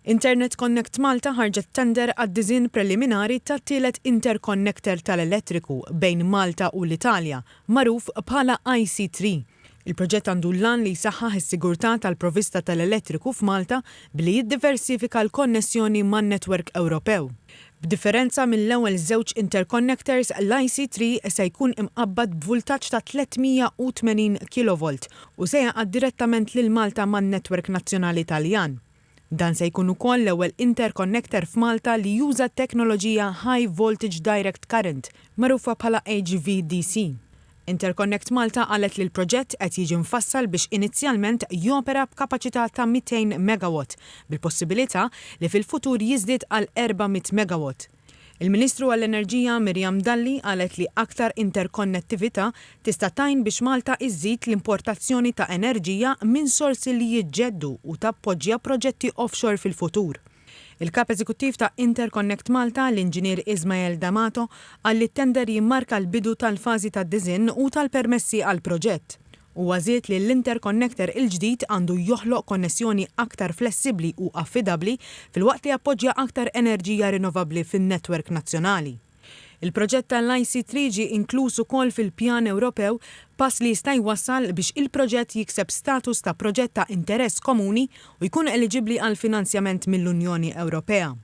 Internet Connect Malta ħarġet tender għad-diżinn preliminari tat-tielet interconnector tal-elettriku bejn Malta u l-Italja, magħruf bħala IC3. Il-proġett għandu l-għan li jsaħħaħ is-sigurtà tal-provvista tal-elettriku f'Malta billi jiddiversifika l-konnessjoni man-netwerk Ewropew. B'differenza mill-ewwel żewġ interconnectors, l-IC3 se jkun imqabbad b'vultaġġ ta' 380 kilovolt u se jgħaqqad direttament lil Malta man-netwerk nazzjonali Taljan. Dan se jkun ukoll l-ewwel interconnector f'Malta li juża t-teknoloġija High Voltage Direct Current, magħrufa bħala HVDC. Interconnect Malta qalet li l-proġett qed jiġi mfassal biex inizjalment jopera b'kapaċità ta' 200 megawatt, bil-possibilità li fil-futur jiżdied għal 400 megawatt. Il-Ministru għall-Enerġija Miriam Dalli qalet li aktar interkonnettività tista' tgħin biex Malta iżżid l-importazzjoni ta' enerġija minn sorsi li jiġġeddu u tappoġġja proġetti offshore fil-futur. Il-Kap Eżekuttiv ta' Interconnect Malta, l-Inġinier Ismael D'Amato, qal li t-tender jimmarka l-bidu tal-fażi tad-diżinn u tal-permessi għall-proġett. Huwa żied li l-interconnector il-ġdid għandu joħloq konnessjoni aktar flessibbli u affidabbli filwaqt li jappoġġja aktar enerġija rinnovabbli fin-netwerk nazzjonali. Il-proġett tal-IC3 ġie inkluż ukoll fil-Pjan Ewropew, pass li jista' jwassal biex il-proġett jikseb status ta' proġett ta' interess komuni u jkun eliġibbli għal finanzjament mill-Unjoni Ewropea.